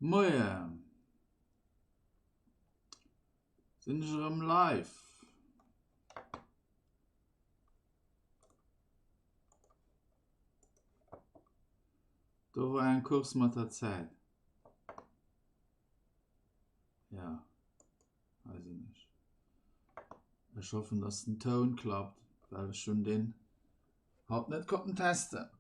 Moien! Sinn ech erëm live? Do war eng Course mat der Zäit. Ja, hei sinn ech. Ech hoffen, dass den Toun klappt, well ech hunn deen haut net konnten testen.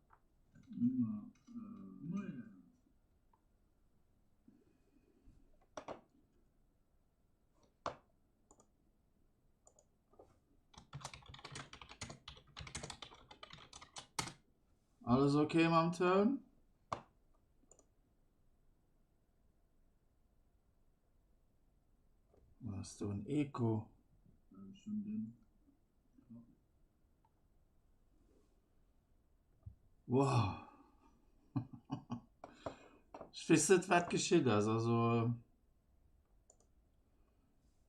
Alles okay mam Toun? Ass do en Echo? Wow. Ech weess net wat geschitt ass. Also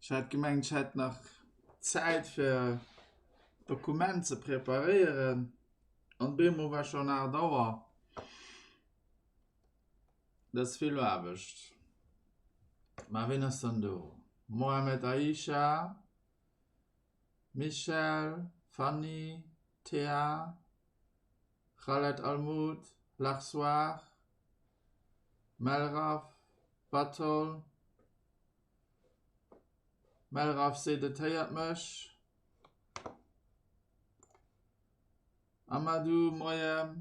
ech hat gemengt ech hätt nach Zäit fir d'Dokument ze preparéieren an bemol war schonn 8 Auer. Dat ass vill Aarbecht. Mä wien ass dann do? Mohamed Aisha, Michèle, Fanny, Théa, Khaled Almoud, Larsoir, Melraf, Batol, Melraf seet et héiert mech, Amadou, Moien.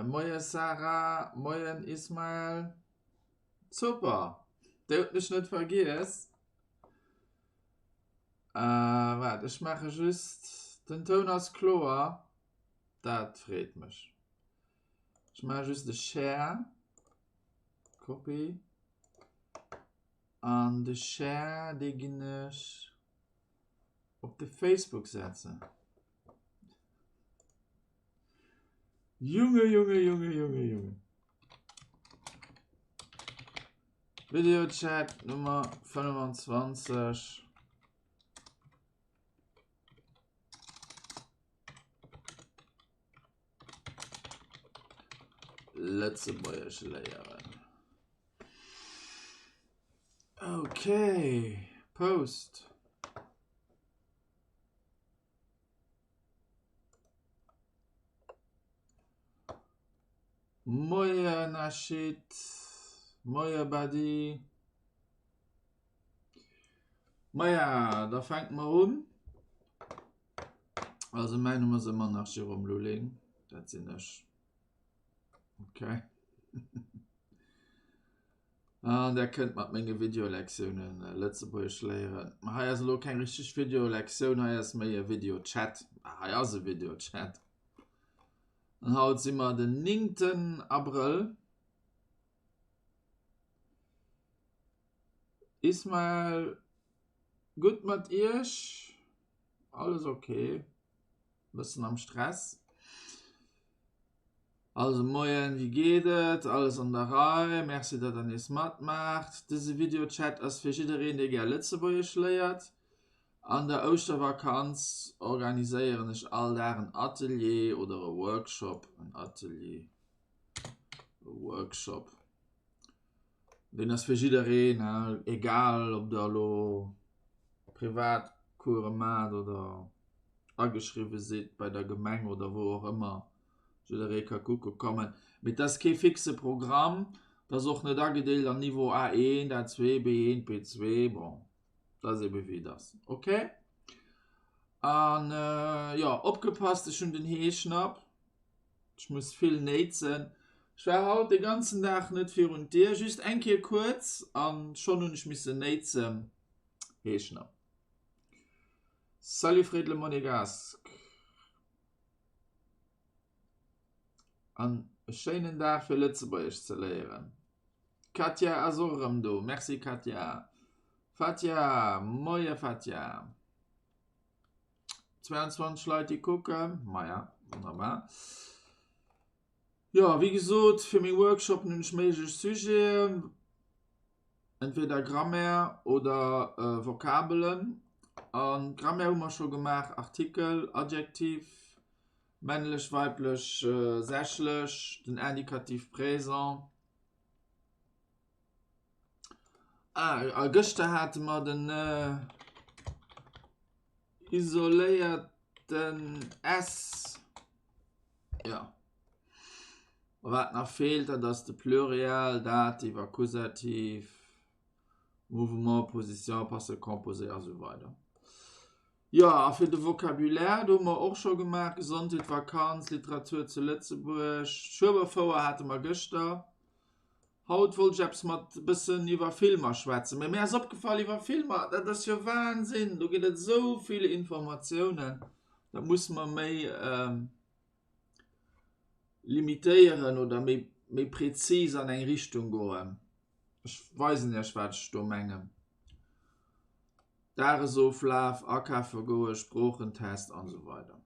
Moie Sarah, moien Ismael. Super, déi huet mech net vergiess. Waart, ech maache just, den Toun ass kloer, dat freet mech. Ech maache just e Share, Copy, an de Share, dee ginn ech op de Facebook setzen. Junge, Junge, Junge, Junge, Junge. Videochat Nummer 25. Lëtzebuergesch léieren. Okay, Post. Moien Ashit, moie Badi. Maja, da fänke mer un. Also mäin Numm ass ëmmer nach Jérôme Lulling, dat sinn ech. Okay. An der kënnt mat menge Videolektiounen Lëtzebuergesch léieren. Ma hei ass elo keng richteg Videolektioun, hei ass méi e Videochat. Hei ass e Videochat. An haut si mer den 9. Abrëll. Ismael, gutt mat Iech? Alles ok. Bëssen am Stress. Also moien, wéi geet et? Alles an der Rei? Merci datt der nees matmaacht. Dëse Videochat ass fir jiddereen dee gär Lëtzebuergesch léiert. An der Ouschtervakanz organiséieren ech all Dag en Atelier oder e Workshop, en Atelier, e Workshop. Deen ass fir jiddereen, egal ob der elo Privatcourse maacht oder ageschriwwe sidd bei der Gemeng oder wou och ëmmer. Jidderee ka kucke kommen. Mee et ass kee fixe Programm, et ass och net agedeelt an Niveau A1, A2, B1, B2. Bon, et ass ebe wéi et ass. Ok? An jo, opgepasst, ech hunn den Heeschnapp. Ech muss vill néitsen. Ech war haut de ganzen Dag net virun d'Dier, just eng Kéier kuerz an schonn hunn ech missen néitsen. Heeschnapp. Salut Fred le Monégasque. An e schéinen Dag fir Lëtzebuergesch ze léieren. D'Katja ass och erëm do. Merci Katja. Fatja, moie Fatja. 22 Leit déi kucken, maja wonnerbar. Jo wéi gesot fir meng Workshopen hunn ech méiglech Sujeten, entweder Grammaire oder Vokabelen. An Grammaire hu mer scho gemaach, Artikel, Adjektiv. Männlech, weiblech, sächlech, den Indicatif présent. Ah, a gëschter hate mer den isoléierten S. Ja. A wat nach feelt, dat ass de Pluriel, Dativ, Akkusativ, Mouvement, Position, Passé composé a sou weider. Jo, a fir de Vocabulaire, do hu mer och scho gemaach, Gesondheet, Vakanz, Literatur zu Lëtzebuerg, Schueberfouer hate mer gëschter. Haut wollt ech eppes mat e bëssen iwwer Filmer schwätzen, mä mir ass opgefall, iwwer Filmer, dat ass jo Wahnsinn, do gëtt et esou vill Informatiounen, dat musse mer méi limitéieren oder méi, méi prezis an eng Richtung goen. Ech weisen Iech, wat ech do mengen. Dagesoflaf, akafe goen, Sproochentest an esou weider.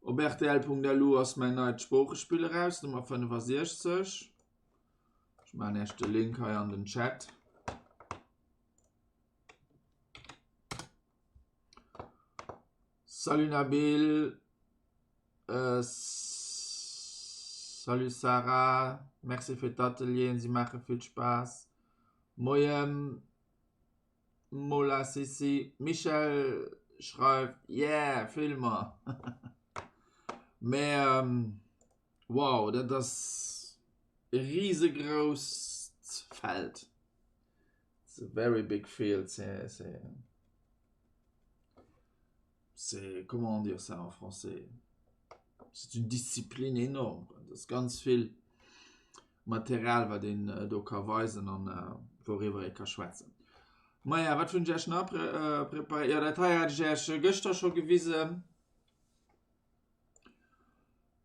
Op rtl.lu ass mäin neit Sproochespill eraus, Nummer 65. Ech maachen Iech de Link hei an den Chat. Salut Nabil. Äh, salut Sarah. Merci fir d'Atelieren, si maache vill Spaass. Moien Mola Sissi. Michel schreift, yeah, Filmer. Mä ähm, wow, dat ass e risegrousst Feld. It's a very big field. C'est, c'est, c'est, comment dire ça en français? C'est une discipline énorme. Dat ass ganz vill Material, wat een äh, do ka weisen an äh, wouriwwer ee ka schwätzen. Maja, wat hunn ech Iech nach prä äh, preparéiert? Jo, dat hei hat ech Iech gëschter scho gewisen.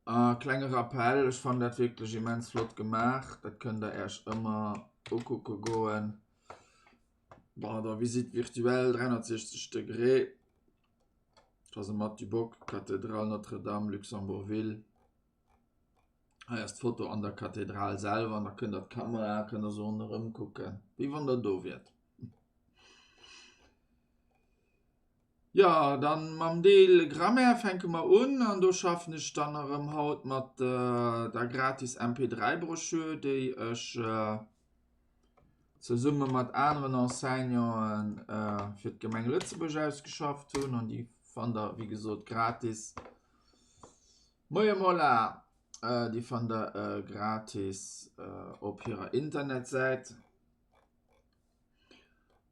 A klenge Rappell, ech fannen dat wierklech immens flott gemaach. Dat kënnt der Iech ëmmer ukucke goen. Bei der Visite virtuelle 360 Degré. Kasematte du Bock, Cathédrale Notre-Dame, Luxembourg-Ville. Hei ass d'Foto an der Kathedral selwer an da kënnt der d'Kamera, kënnt der sou ronderëm kucken, wéi wann der do wiert. Jo, dann mam Deel Grammaire fänke mer un an do schaffen ech dann erëm haut mat der gratis MP3-Broschür, déi ech zesumme mat aneren Enseignanten fir d'Gemeng Lëtzebuerg ausgeschafft hunn an déi fannt der wéi gesot gratis. Moie Mola, déi fannt der gratis op hirer Internetsäit.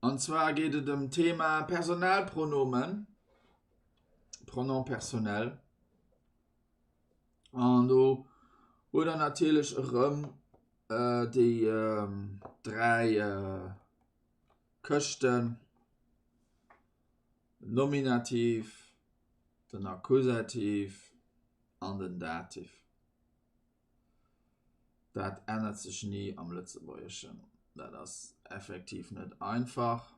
An zwar geet et ëm d'Thema Personalpronomen, Pronoms personnels. An do hutt der natierlech erëm déi 3 Këschten, Nominativ, den Akkusativ an den Dativ. Dat ännert sech ni am Lëtzebuergeschen. Dat ass effektiv net einfach.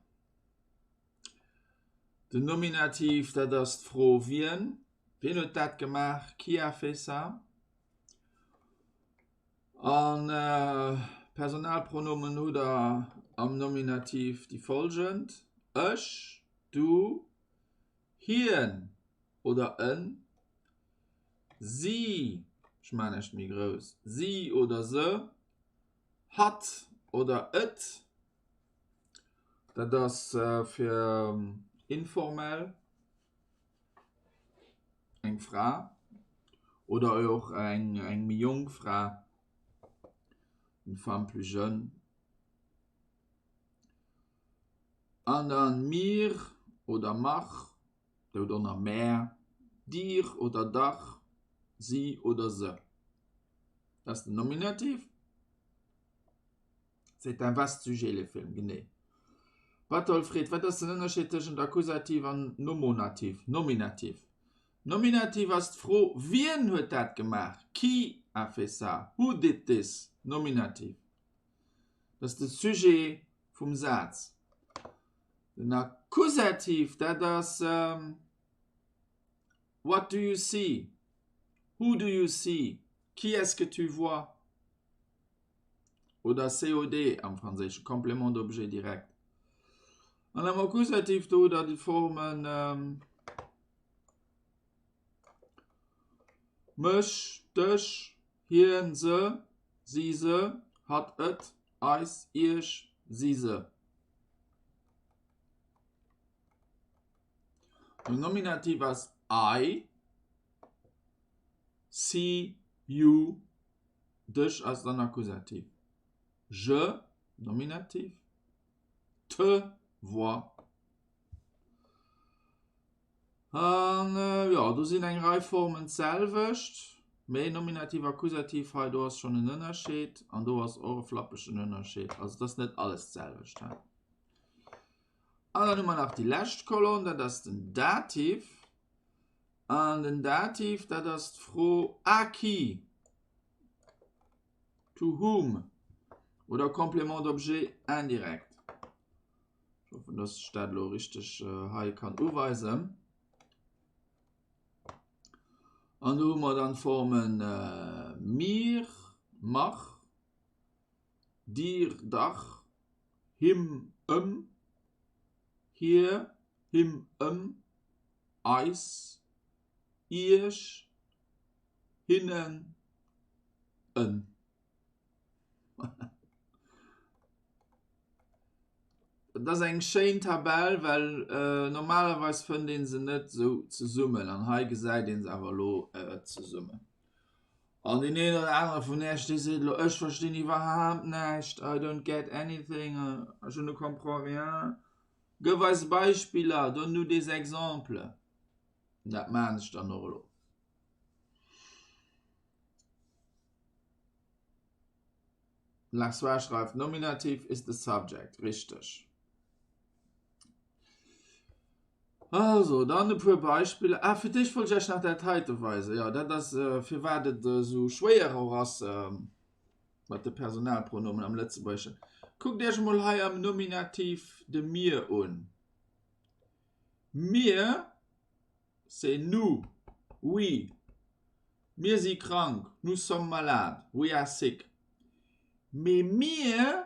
Den Nominativ, dat ass d'Fro wien. Wien huet dat gemaach? Qui a fait ça? An Personalpronomen hutt der am Nominativ déi follgend, ech, du, hien oder en, si, ech maachen Iech méi grouss, si oder se, hatt oder et, dat ass fir informell. Eng Fra oder och eng eng méi jonk Fra, une femme plus jeune. An dann mir oder mach oder mär, dir oder dach, si oder se. Dat ass den Nominativ. C'est un vaste sujet, les films, genee. Bartol freet, Wat ass den Ënnerscheed tëschent Akkusativ an Nomonativ, Nominativ? Nominativ ass d'Fro, Wien huet dat gemaach? Qui a fait ça? Who did this? Nominativ, dat ass de Sujet vum Saz. Den Akkusativ, dat ass What do you see? Who do you see? Qui est-ce que tu vois? Oder COD am Franséischen, Complément d'objet direct. An am Akkusativ do hutt Der déi Formen. Mech, dech, hien, se, si, se, hatt, et, eis, iech, si, se. Den Nominativ ass I, si, you, dech ass dann Akkusativ. Je, Nominativ, te vois. An jo, do sinn eng Rei Formen d'selwecht, mee Nominativ, Akkusativ, hei do ass schonn en Ënnerscheed an do ass och e flappegen Ënnerscheed. Also et ass net alles d'selwecht hei. An dann hu mer nach déi lescht Kolonn, dat ass den Dativ. An den Dativ, dat ass d'Fro à qui, to whom oder Complément d'objet indirect. Ech hoffen, dass ech dat elo richteg hei kann uweisen. An do hu mer dann d'Formen mir, mach, dir, dach, him, ëm, hir, him, ëm, eis, iech, hinnen, en. Dat ass eng schéin Tabell, well normalerweis fënnt ee se net esou zesummen an hei gesäit ee se awer elo zesummen. An deen een oder anere vun Iech, dee seet elo, ech verstinn iwwerhaapt näischt, I don't get anything, je ne comprends rien. Gëff eis Beispiller, donne-nous des exemples. Dat maachen ech dann och elo. Lars schreift Nominativ is the subject. Richteg. Also, dann e puer Beispiller. Ah, fir d'éischt wollt ech Iech nach dat heite weisen. Jo, dat ass äh, firwat et esou schwéier och ass äh, mat de Personalpronomen am Lëtzebuergeschen. Kuckt Iech emol hei am Nominativ de mir un. Mir C'est nous. Oui. Mir si krank. Nous sommes malades. We are sick. Mee mir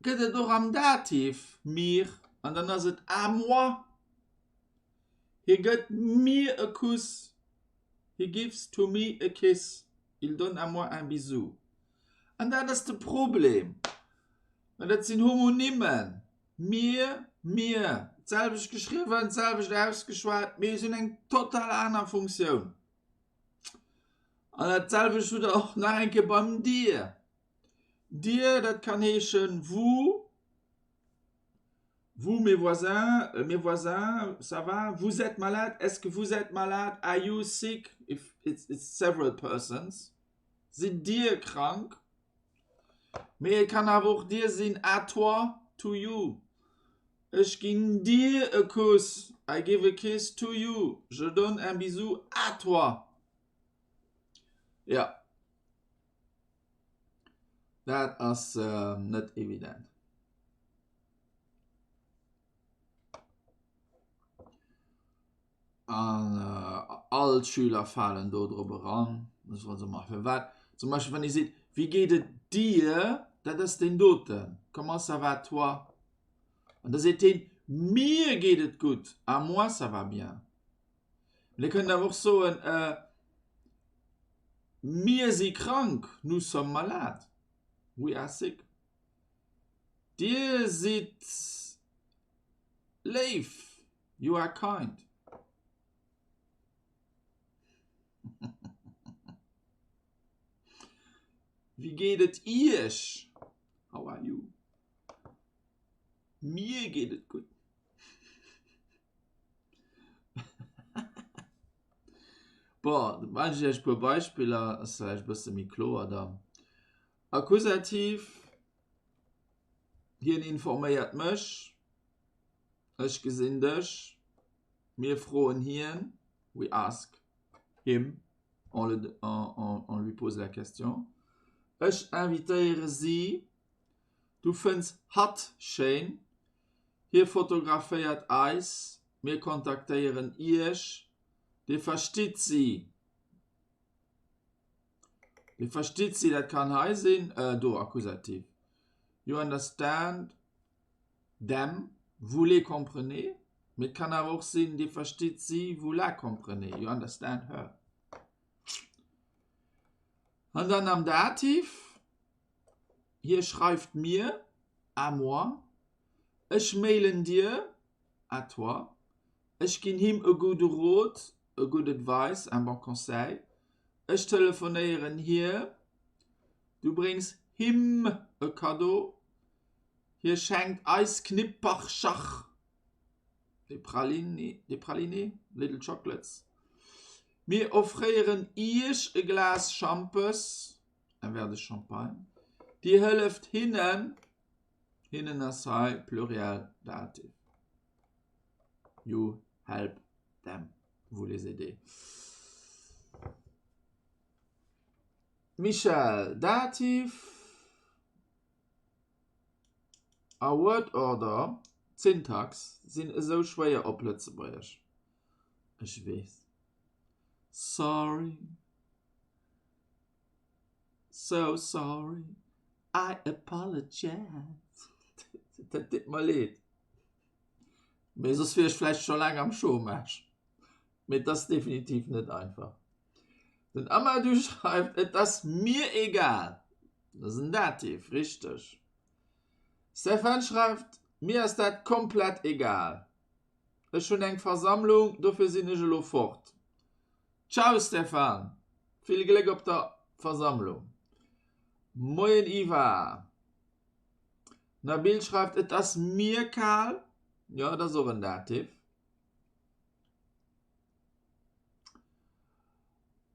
gëtt et och am Dativ, mir, an dann ass et à moi. Hie gëtt mir e Kuss. He gives to me a kiss. Il donne à moi un bisou. An dat ass de Problem, well dat sinn Homonymen. Mir, mir, d'selwecht geschriwwen, d'selwecht ausgeschwat, mee se hunn eng total aner Funktioun. An dat selwecht hutt der och nach eng Kéier beim dir. Dir, dat kann heeschen vous, vous mes voisins, mes voisins, ça va, vous êtes malade, est-ce que vous êtes malade, are you sick, if it's, it's several persons, sidd dir krank? Mee et kann awer och dir sinn, à toi, to you. Ech ginn dir e Kuss, I give a kiss to you, je donne un bisou à toi. Jo, dat ass net evident. An all d'Schüler falen do drop eran. Also ma firwat? Zum Beispill wann ee seet, Wéi geet et dir? Dat ass deen doten, Comment ça va toi? An da seet heen, Mir geet et gutt, À moi ça va bien. Mee Dir kënnt awer och soen, Mir si krank, Nous sommes malades, We are sick. Dir sidd léif. You are kind. Wéi geet et Iech? How are you? Mir geet et gutt. Bon, da weisen ech Iech e puer Beispiller, ass vläicht e bësse méi kloer dann. Akkusativ, Hien informéiert mech. Ech gesinn dech. Mir froen hien. We ask him. On le, on, on lui pose la question. Ech invitéiere si. Du fënns hatt schéin. Hie fotograféiert eis. Mir kontaktéieren iech. Dir verstitt si. Dir verstitt si, dat kann hei sinn, do Akkusativ. You understand. Them, vous les comprenez, mee et kann awer och sinn, Dir verstitt si, vous la comprenez, you understand her. An dann am Dativ, Hie schreift mir, à moi, ech mailen dir, à toi, ech ginn him e gudde Rot, a good advice, un bon conseil, ech telefonéieren hir, du bréngs him e Kaddo, hie schenkt eis Knippercher, des pralines, des pralinés, little chocolates, mir offréieren iech e Glas Schampes, un verre de champagne, dir hëlleft hinnen, hinnen ass hei Pluriel Dativ, you help them, vous les aidez. Michèle, Dativ a Word Order, d'Syntax sinn esou schwéier op Lëtzebuergesch. Ech weess. Sorry. So sorry. I apologize. Dat deet mer leed. Mee soss wier ech vläicht scho laang am Chômage. Mee et ass definitiv net einfach. Den Amadou schreift, Et ass mir egal. Dat ass en Dativ, richteg. Stefan schreift, Mir ass dat komplett egal. Ech hunn eng Versammlung, dofir sinn ech elo fort. Ciao Stefan, vill Gléck op der Versammlung. Moien Iva. Nabil schreift, Et ass mir kal. Jo, et ass och en Dativ.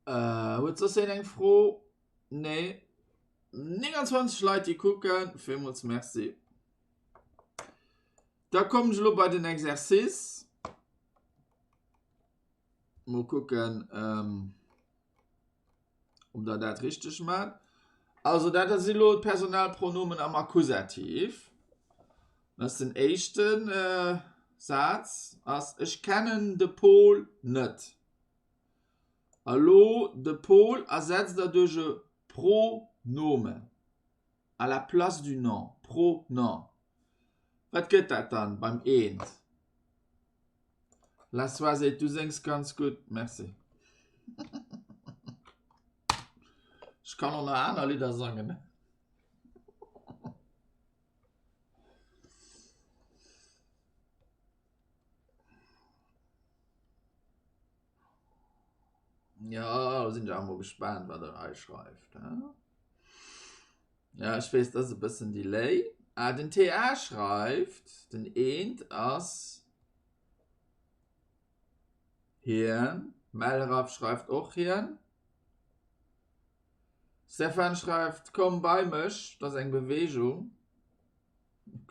Huet soss een eng Fro? Nee. 29 Leit déi kucken, villmools Merci. Da kommen ech elo bei den Exercice. Mol kucken, ähm, ob der dat richteg maacht. Also dat ass elo d'Personalpronomen am Akkusativ. Dat ass den éischten äh, Saz ass ech kennen de Pol net. A lo de Pol ersetzt der duerch e Pronomen à la place du nom, Pronom. Wat gëtt dat dann beim eent? La Soie seet, du séngs ganz gutt. Merci. Ech kann och nach aner Lidder sangen. Ja, do sinn ech awer mol gespaant, wat der hei schreift. Ja, ech weess, dat ass e bëssen Delay. Ah, den TA schreift, den eent ass hien. Melraf schreift och hien. Stefan schreift, komm bei mech, dat ass eng Beweegung.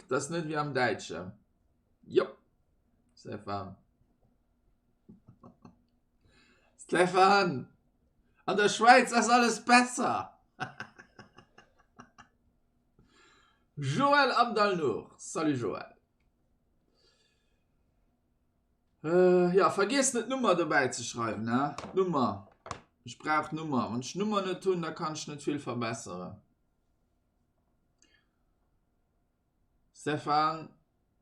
Dat ass net wéi am Däitschen. Jop, Stefan. Stefan, an der Schwäiz ass alles besser! Joël Abdalnour, Salut Joël. Äh, ja, vergiess net d'Nummer dobäi ze schreiwen, ne? D'Nummer. Ech brauch d'Nummer. Wann ech d'Nummer net hunn, da kann ech net vill verbesseren. Stefan,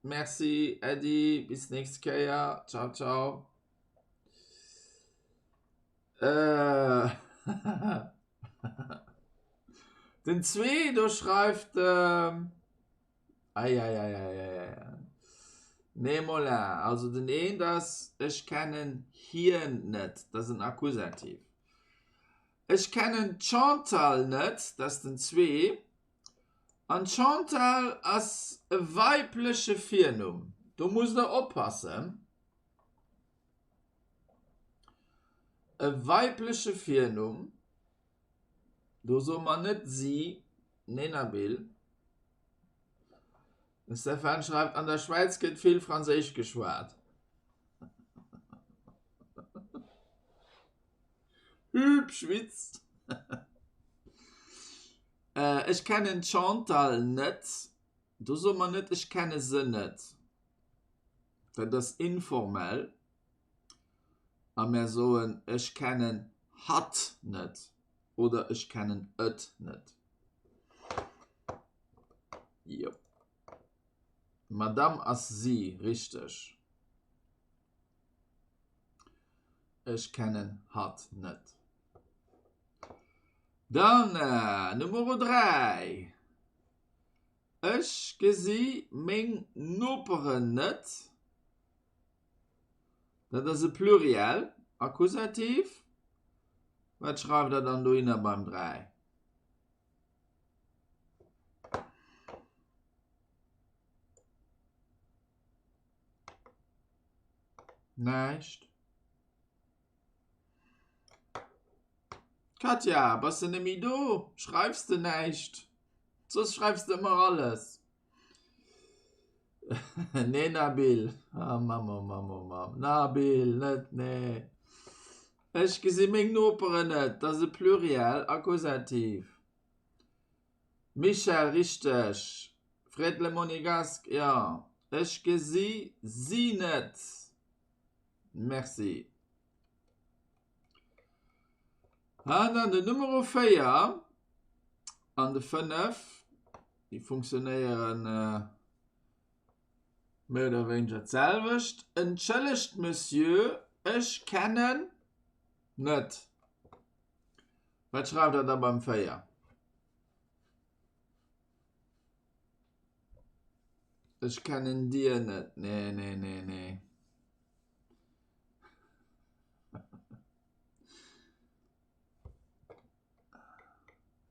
Merci Äddi, bis nächst Kéier. Ciao ciao. Äh, den zwee do schreift ähm, ei, ei, ei, ei, ei, ei. Nee, Mola, also den eent ass ech kennen hien net, dat ass en Akkusativ. Ech kennen d'Chantal net, dat ass den zwee. An d'Chantal ass e weibleche Virnumm, do musst der oppassen. E weibleche Virnumm, do soe mer net si, nee Nabil. De Stefan schreift, an der Schwäiz gëtt vill Franséisch geschwat. Hübsch Witz. Ech kennen d'Chantal net. Do soe mer net ech kenne se net. Dat ass informell. A mär soen ech kennen hatt net oder ech kennen et net. Jo. D'Madame ass si, richteg. Ech kennen hatt net. Dann Numero 3, Ech gesi meng Noperen net. Dat ass e Pluriel, Akkusativ. Wat schreift Der dann dohinner beim 3? Näischt. Katja, bass de nemmi do? Schreifs de näischt? Soss schreifs de ëmmer alles. Nee Nabil, ah Mamm oh Mamm oh Mamm, Nabil, net nee. Ech gesi meng Noperen net, dat ass e Pluriel, Akkusativ. Michèle, Richteg. Fred le Monégasque, Jo, ech gesi si net. Merci. An dann den Numero 4 an de 5, déi funktionéieren méi oder wéineger d'selwecht. Entschëllegt Monsieur, ech kennen net. Wat schreift der da beim 4? Ech kennen dir net. Nee, nee, nee, nee.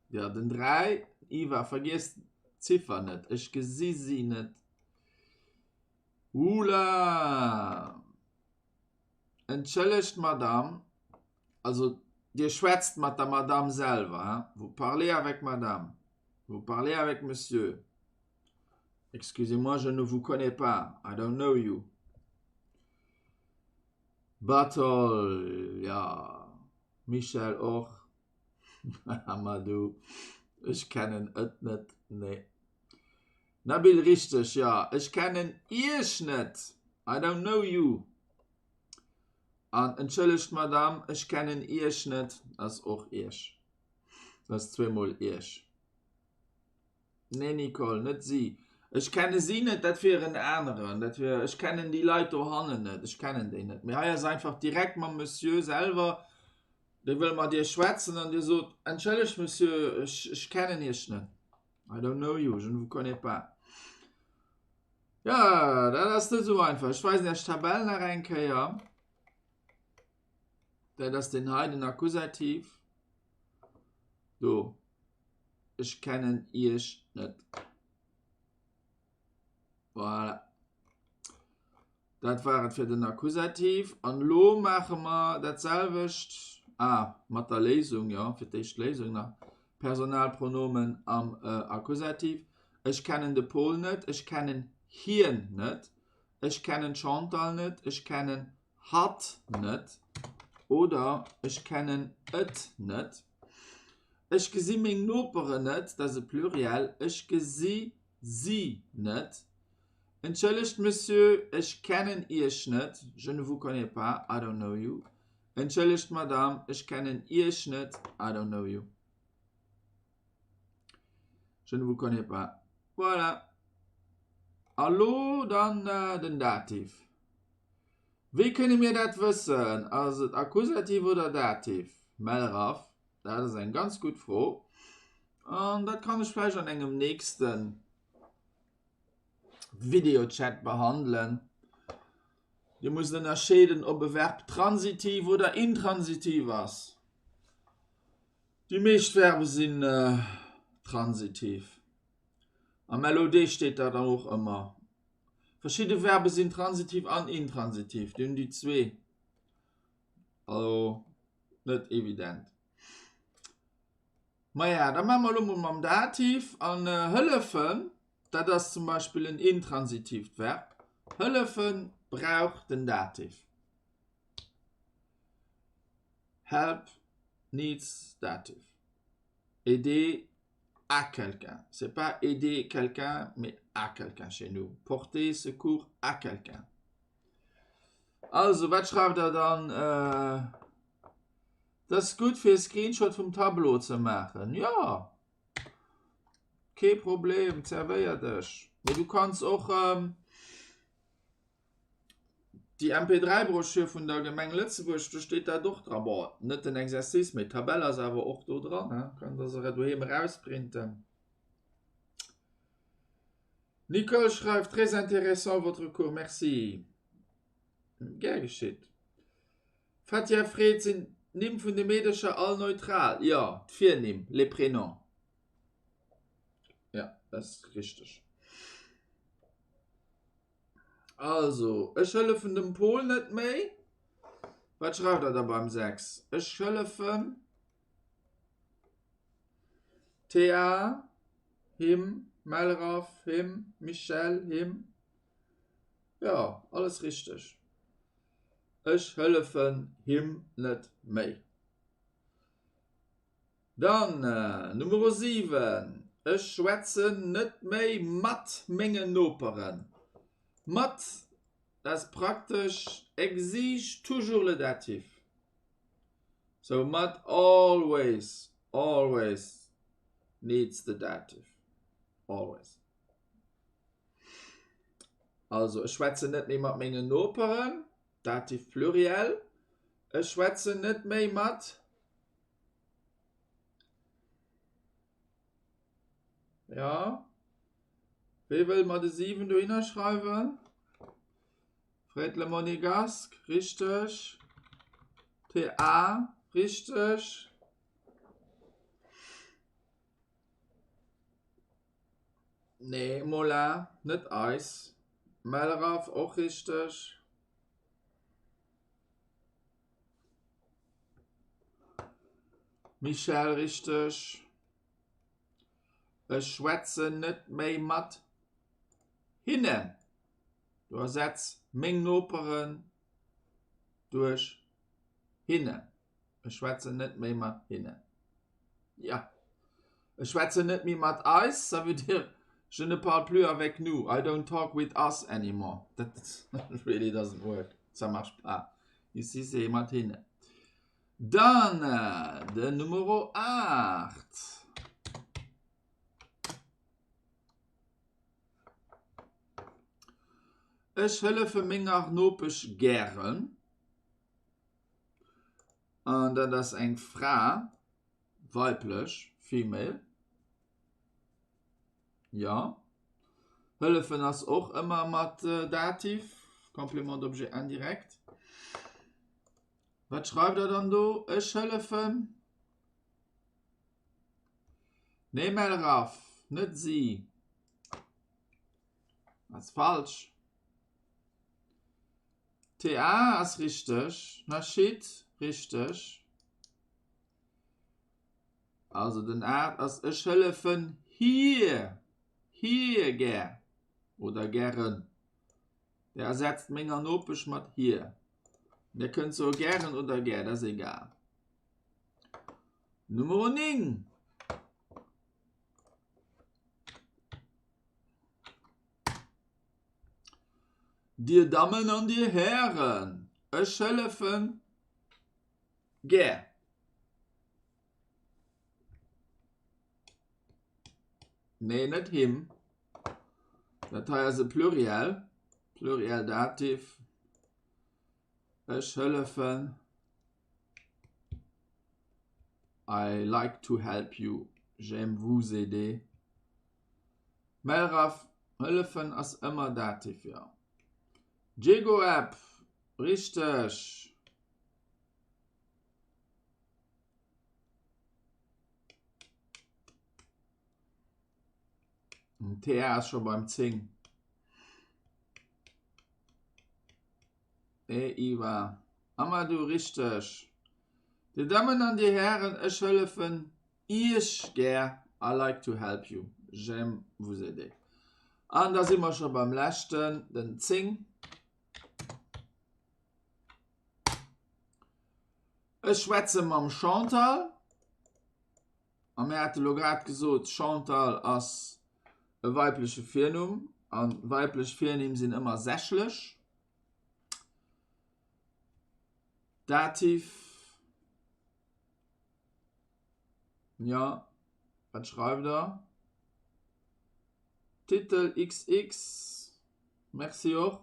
Ja, den 3, Iva, vergiess d'Ziffer net. Ech gesi si net. Oula! Entschëllegt, Madame. Also, Dir schwätzt mat der Madame selwer, hein? Vous parlez avec Madame. Vous parlez avec Monsieur. Excusez-moi, je ne vous connais pas. I don't know you. Batol, ja. Michel och. Amadou, ech kennen et net, nee. Nabil, richteg, jo. Ech kennen Iech net. I don't know you. An entschëllegt Madame, ech kennen Iech net, ass och Iech. Dat ass zweemol Iech. Nee Nicole, net si. Ech kenne si net, dat wier en aneren. Dat wier, ech kennen déi Leit dohannen net, ech kennen déi net. Mee hei ass einfach direkt mam Monsieur selwer, dee wëll mat Iech schwätzen an Dir sot, Entschëllegt Monsieur, ech, ech kennen Iech net. I don't know you, je ne vous connais pas. Ja, dat ass net esou einfach. Ech weisen Iech d'Tabell nach eng Kéier. Dat ass den hei, den Akkusativ. Do. Ech kennen Iech net. Voilà. Dat war et fir den Akkusativ. An elo maache mer dat selwecht, ah, mat der Léisung, jo, fir d'éischt d'Léisung nach. Personalpronomen am Akkusativ. Ech kennen de Pol net. Ech kennen hien net. Ech kennen d'Chantal net. Ech kennen hatt net. Oder ech kennen et net. Ech gesi meng Noperen net, dat ass e Pluriel. Ech gesi si net. Entschëllegt Monsieur, ech kennen Iech net, je ne vous connais pas, I don't know you. Entschëllegt Madame, ech kennen Iech net, I don't know you. Je ne vous connais pas. Voilà. A lo dann den Dativ. Wéi kënne mir dat wëssen? Ass et Akkusativ oder Dativ? Melraf, dat ass eng ganz gutt Fro. An dat kann ech vläicht an engem nächsten Videochat behandelen. Dir musst ënnerscheeden, ob e Verb transitiv oder intransitiv ass. Déi meescht Verbe sinn transitiv. Am LOD steet dat dann och ëmmer. Verschidde Verbe sinn transitiv an intransitiv, déi hunn déi zwee. Also net evident. Maja, da maache mer elo mol mam Dativ an hëllefen, dat ass zum Beispill en intransitiivt Verb. Hëllefen brauch den Dativ. Help needs Dativ. Aider à quelqu'un. C'est pas aider quelqu'un, mais à quelqu'un chez nous. Porter secours à quelqu'un. Also, wat schreift der dann? Äh, dat ass gutt fir e Screenshot vum Tableau ze maachen. Ja, kee Problem, zerwéier dech. Mee du kanns och ähm, Déi MP3-Broschür vun der Gemeng Lëtzebuerg, do steet dat och dran. Bon, net den Exercice, mee d'Tabell ass awer och do dran, he. Kënnt der se doheem erausprinten. Nicole schreift, Très intéressant votre cours, merci. Gär geschitt. Fatia freet, Sinn d'Nimm vun de Meedercher all neutral? Jo, d'Virnimm, les prénoms. Ja, dat ass richteg. Also, ech hëllefen dem Pol net méi. Wat schreift der da beim 6? Ech hëllefen Thea, him, Melraf, him, Michelle, him. Jo, alles richteg. Ech hëllefen him net méi. Dann Numero 7, Ech schwätzen net méi mat mengen Noperen. Mat, dat ass praktesch, exige toujours le datif. So mat always, always needs the dative. Always. Also, ech schwätzen net méi mat mengen Noperen, Dativ pluriel. Ech schwätzen net méi mat. Ja. Wee wëll mer de 7 dohinner schreiwen? Fred Le Monégasque, richteg. TA, richteg. Nee, Mola, net eis. Melraff, och richteg. Michèle, Richteg. Ech schwätzen net méi mat hinnen. Du ersetz meng Noperen duerch hinnen. Ech schwätzen net méi mat hinnen. Ja. Ech schwätzen net méi mat eis, ça veut dire je ne parle plus avec nous, I don't talk with us anymore. That really doesn't work, ça marche pas. Ici c'est mat hinnen. Dann den Numero 8. Ech hëllefe menger Nopesch gären. An dat ass eng Fra, weiblech, female. Jo. Hëllefen ass och ëmmer mat Dativ, Complément d'objet indirect. Wat schreift der dann do? Ech hëllefen. Nee, Melraf, net si. Ass falsch. TA ass richteg. Nachid, richteg. Also den 8 ass ech hëllefen hir, hir gär oder gären. Der ersetzt menger Nopesch mat hir. Der kënnt soe gären oder gär, dat ass egal. Nummer 9. Dir Dammen an Dir Hären, ech hëllefen gär. Nee, net him. Dat hei ass e Pluriel. Pluriel Dativ. Ech hëllefen. I like to help you. J'aime vous aider. Melraf, hëllefen ass ëmmer Dativ, jo. Djegoapp, richteg. Den TR ass scho beim 10. E Iva. Amadou, richteg. Dir Dammen an Dir Hären, ech hëllefen Iech gär. I like to help you. J'aime vous aider. An da si mer scho beim leschten, den 10. Ech schwätze mam Chantal. A mir hate lo grad gesot, Chantal ass e weibleche Virnumm a weiblech Virnimm sinn ëmmer sächlech. Dativ, jo, wat schreift Der? Titel XX, merci och.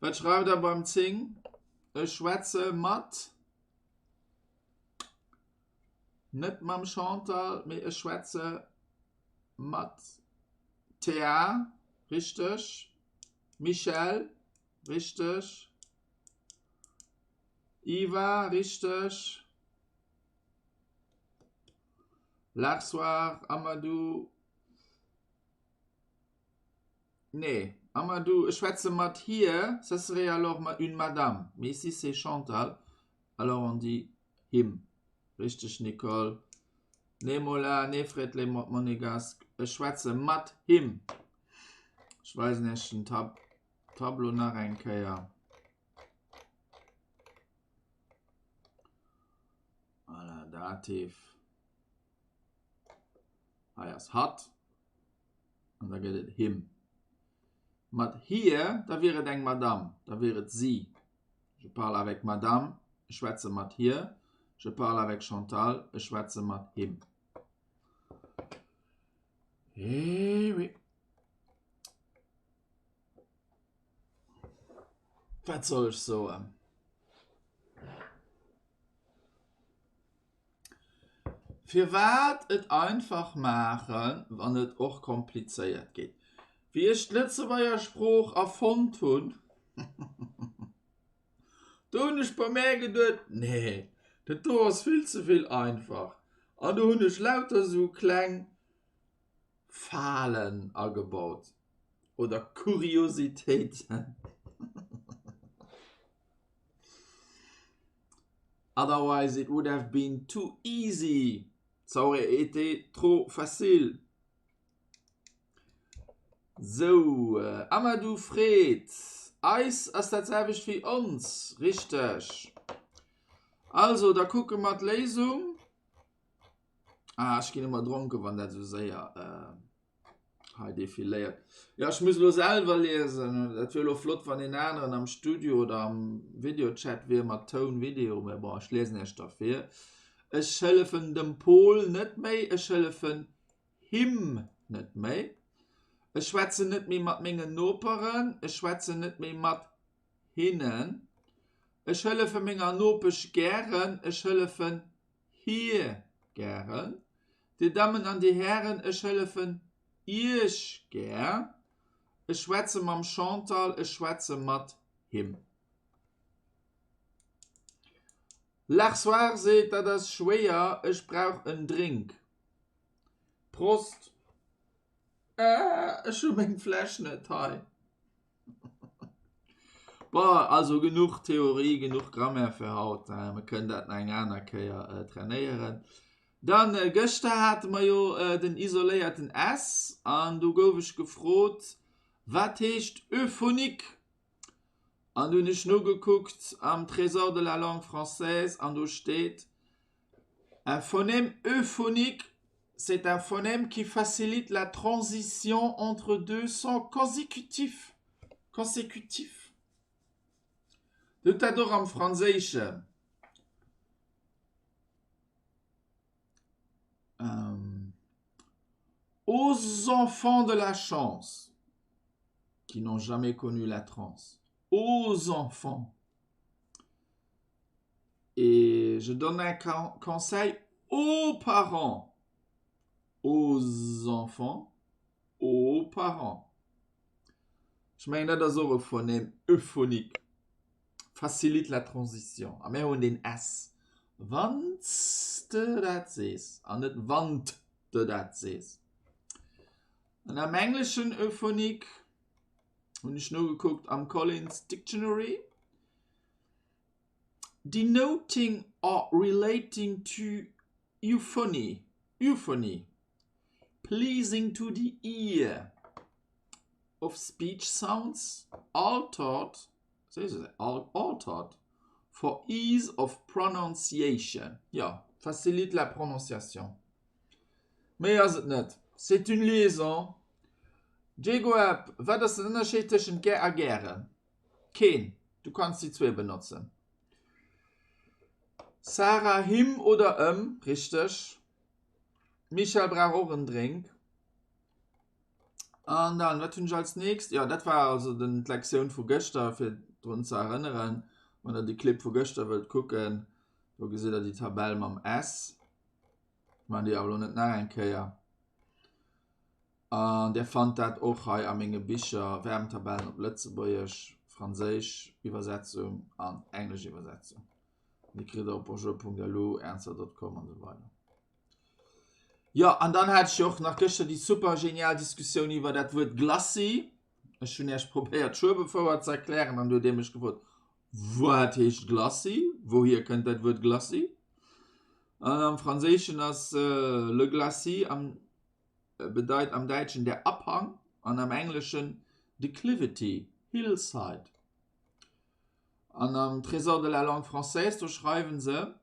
Wat schreift der beim 10? Ech schwätze mat. Net mam Chantal, mee ech schwätze mat Thea, richteg. Michèle, richteg. Iva, richteg. Larsoir, Amadou. Nee, Amadou, ech schwätze mat hir, ça serait alors une madame, mais ici c'est Chantal, alors on dit him. Richteg, Nicole. Nee, Mola, nee, Fred le Monégasque, ech schwätze mat him. Ech weisen Iech den Tab Tableau nach eng Kéier. Voilà, Dativ. Hei ass hatt. An da gëtt et him. Mat hir, da wier et eng Madame, da wier et si. Je parle avec Madame, ech schwätze mat hir. Je parle avec Chantal, ech schwätze mat him. Eh oui. Wat soll ech soen? Firwat et einfach maachen, wann et och komplizéiert geet? Wéi ech d'Lëtzebuerger Sprooch erfonnt hunn, do hunn ech bei mär geduet, Nee, dat do ass vill ze vill einfach. An do hunn ech lauter esou kleng Falen agebaut oder Kuriositéiten. Otherwise it would have been too easy, ça aurait été trop facile. Sou, Amadou freet, eis ass dat selwecht wéi ons, richteg? Also, da kucke mer d'Léisung. Ah, ech ginn ëmmer dronken, wann dat esou séier hei defiléiert. Jo, ech muss elo selwer liesen. Dat wier elo flott, wann een aneren am Studio oder am Videochat wier mat Toun, Video, mä bon, ech liesen Iech da vir. Ech hëllefen dem Pol net méi, ech hëllefen him net méi. Ech schwätzen net méi mat mengen Noperen, ech schwätzen net méi mat hinnen. Ech hëllefe menger Nopesch gären, ech hëllefen hir gären. Dir Dammen an Dir Hären, ech hëllefen Iech gär. Ech schwätze mam Chantal, ech schwätze mat him. Larsoir seet, Dat ass schwéier, ech brauch en Drink. Prost! Ech hu meng Fläsch net hei. Bon, also genuch Theorie, genuch Grammaire fir haut. Mir kënnen dat nach eng aner Kéier trainéieren. Dann, gëschter hate mer jo den isoléierten S an do gouf ech gefrot, Wat heescht Euphonique? An du hunn ech nogekuckt am Trésor de la langue française an do steet, Un phonème euphonique, c'est un phonème qui facilite la transition entre deux sons consécutifs. Consécutifs. Dir hutt dat och am Franséischen. Aux enfants de la chance qui n'ont jamais connu la transe. Aux enfants. Et je donne un conseil aux parents. Aux enfants, aux parents. Ech mengen, dat ass och e Phonème euphonique. Facilite la transition. A mir hunn deen S. Wann s de dat sees an net wann t de dat sees. An am Engleschen euphonique hunn ech nogekuckt am Collins Dictionary. Denoting or relating to euphony, euphony, pleasing to the ear, of speech sounds altered, altered for ease of pronunciation. Jo, facilite la prononciation. Méi ass et net. C'est une liaison. Jaguar, wat ass den Ënnerscheed tëschent gär a gären? Keen, du kanns déi zwee benotzen. Sarah, him oder ëm, richteg. Michèle brauch och en Drink. An dann, wat hunn ech als nächst? Jo, dat war also den, d'Lektioun vu gëschter, fir drun ze erënneren. Wann der de Clip vu gëschter wëllt kucken, do gesitt der déi Tabell mam S. Ech maachen déi awer elo net nach eng Kéier. An där fannt dat och hei a menge Bicher, Verbentabellen op Lëtzebuergesch, franséisch Iwwersetzung an englesch Iwwersetzung. Déi kritt der op bonjour.lu, ernzer.com an esou weider. Jo, an dann hat ech jo och nach gëschter déi super genial Diskussioun iwwer dat Wuert Glacis. Ech hunn Iech probéiert, d'Schueberfouer ze erklären an du hutt Dir mech gefrot, Wat heescht Glacis? Wouhier kënnt dat Wuert Glacis? An am Franséischen ass le glacis am bedeit am Däitschen der Abhang an am Engleschen declivity, hillside. An am Trésor de la langue française, do schreiwe se,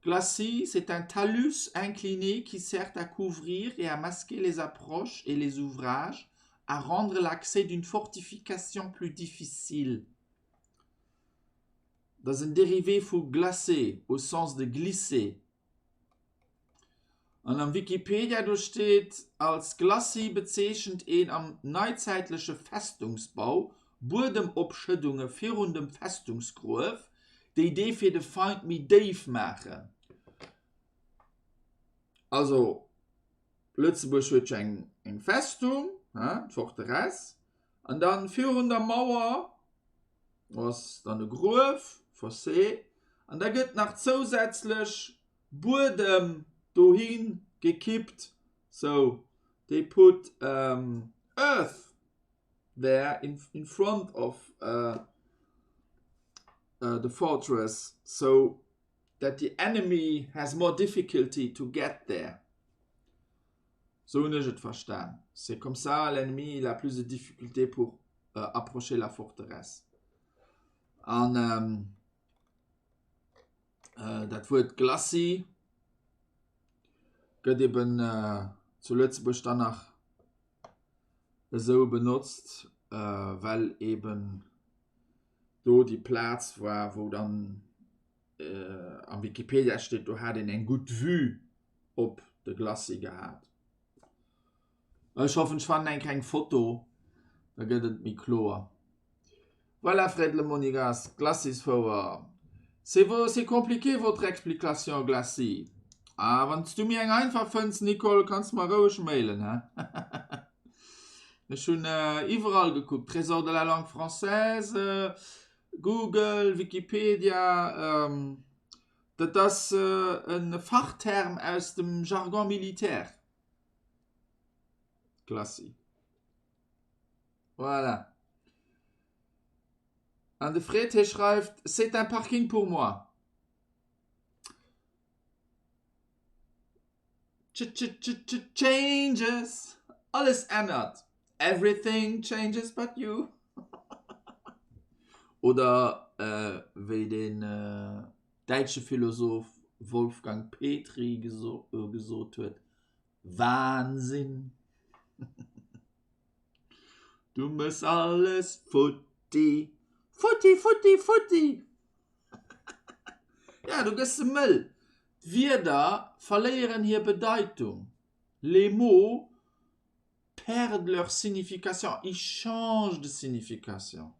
Glacis, c'est un talus incliné qui sert à couvrir et à masquer les approches et les ouvrages, à rendre l'accès d'une fortification plus difficile. Dat ass en Dérivé vu glacer au sens de glisser. An am Wikipedia do steet, Als Glacis bezeechent een am neizäitleche Festungsbau Buedemopschëddunge virun dem Festungsgruef, déi dee fir de Feind méi déif maachen. Also Lëtzebuerg huet jo eng eng Festung, d'Forteresse, an dann virun der Mauer ass dann e Gruef, Fossé, an da gëtt nach zousätzlech Buedem dohi gekippt, so they put earth there in in front of the fortress so that the enemy has more difficulty to get there. Sou hunn ech et verstan. C'est comme ça l'ennemi il a plus de difficultés pour approcher la forteresse. An dat Wuert Glacis gëtt eben zu Lëtzebuerg dann nach esou benotzt, well eben do déi Plaz war, wou dann am Wikipedia steet, do hat een eng gutt Vue op de Glacis gehat. Ech hoffen ech fannen eng kleng Foto, da gëtt et méi kloer. Voilà Fred le Monégasque, Glacisfouer. C'est vo, c'est compliqué votre explication Glacis. Ah, wann s du méi eng einfach fënns Nicole, kanns mer roueg mailen, he? Ech hunn iwwerall gekuckt, Trésor de la langue française, Google, Wikipedia, dat ass e Fachterm aus dem Jargon militaire. Glacis. Voilà. An de Fred hie schreift, C'est un parking pour moi. Ch-ch-ch-ch-changes. Alles ännert. Everything changes but you. Oder wéi den däitsche Philosoph Wolfgang Petry gesot huet, Wahnsinn! Du mëss alles futti, futti, futti, futti! Ja, du gëss se mëll. D'Wierder verléieren hir Bedeitung, les mots perdent leur signification, ils changent de signification.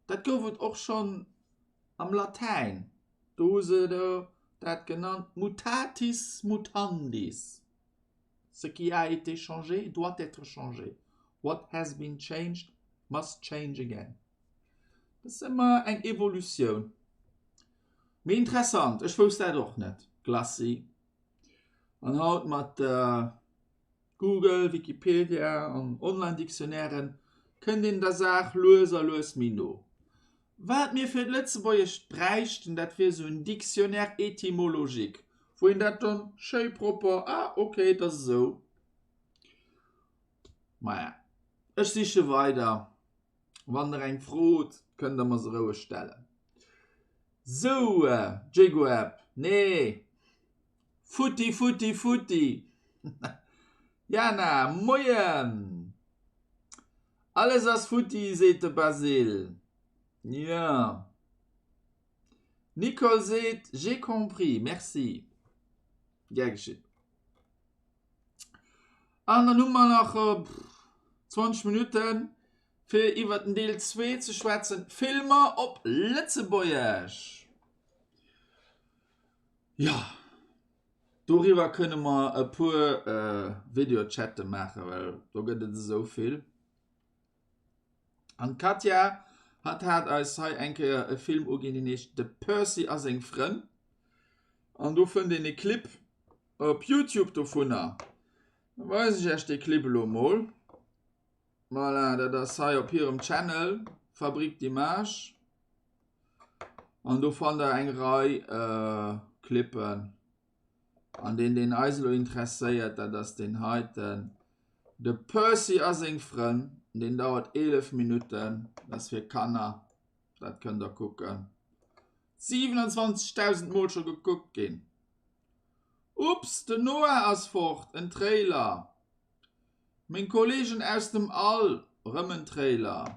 Dat gouf et och schonn am Latäin, do hu se dat genannt mutatis mutandis, ce qui a été changé doit être changé, what has been changed must change again. Dat ass ëmmer eng Evolutioun. Mee interessant, ech wousst dat och net, Glacis. An haut mat Google, Wikipedia an Online-Dictionnairen kënnt een der Saach lues a lues méi no. Wat mir fir d'Lëtzebuergescht bräichten, dat wier esou en Dictionnaire étymologique, wou een dat dann schéi propper, ah ok, et ass esou. Maja, ech siche weider. Wann der eng Fro hutt, kënnt der mer se roueg stellen. Sou, Jegoeb, nee! Futti, futti, futti! Jana, Moien! Alles ass futti, seet de Basile. Jo. D'Nicole seet, J'ai compris, merci. Gär geschitt. An dann hu mer nach 20 Minutten, fir iwwer den Deel 2 ze schwätzen, Filmer op Lëtzebuergesch. Jo, doriwwer kënne mer e puer Videochatte maachen, well do gëtt et esou vill. An d'Katja, hatt hat eis hei eng Kéier e Film uginn, deen heescht De Percy a seng Frënn. An do fënnt een e Clip op Youtube dovunner. Da weisen ech iech dee Clip elo mol. Voilà, dat ass hei op hirem Channel, Fabrique d'Images. An do fannt der eng Rei Clippen. An deen, deen eis elo interesséiert, dat ass deen heiten, de Percy a seng Frënn. Deen dauert 11 Minutten, dat ass fir Kanner, dat kënnt der kucken. 27.000 Mol scho gekuckt ginn. Ups, den Noah ass fort, en Trailer. Meng Kollegen aus dem All, rëm en Trailer.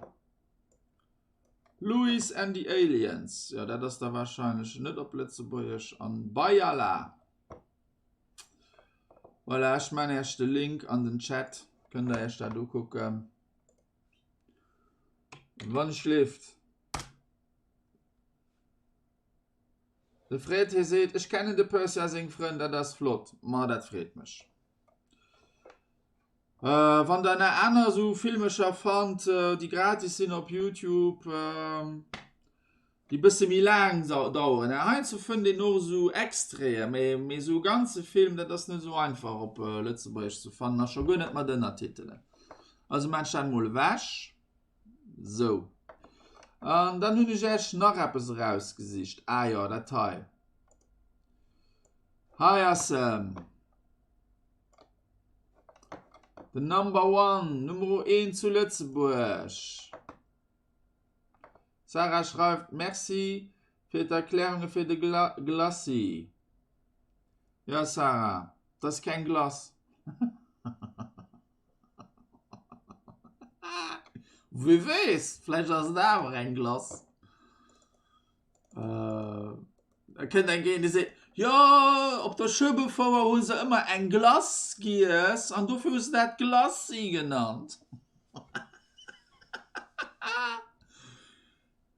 Louis and the Aliens, jo dat ass da warscheinlech net op Lëtzebuergesch, an Bayala. Voilà, ech man Iech de Link an den Chat, kënnt der Iech dat ukucken. Wann ech gleeft. De Fred hie seet, ech kennen de Percy a seng Frënn, dat ass flott. Ma dat freet mech. Wann der nach aner esou Filmecher fannt, déi gratis sinn op Youtube, déi bësse méi laang daueren. Heiansdo fënnt een och esou Extraiten, mee mee esou e ganze Film, dat ass net esou einfach op Lëtzebuergesch ze fannen a scho guer net mat Ënnertitelen. Also maan ech dat mol ewech. Sou. An dann hunn ech Iech nach eppes erausgesicht. Ah jo, dat hei. Hei ass en. Den Number One, Numero 1 zu Lëtzebuerg. Sarah schreift, Merci fir d'Erklärunge fir de Gla Glacis. Ja Sarah, dat ass keng Glace. Wie weess, vläicht ass et awer eng Glace. Da kënnt eng géint, déi seet, Jo, op der Schueberfouer hu se ëmmer eng Glace giess an dofir hu se dat Glacis genannt.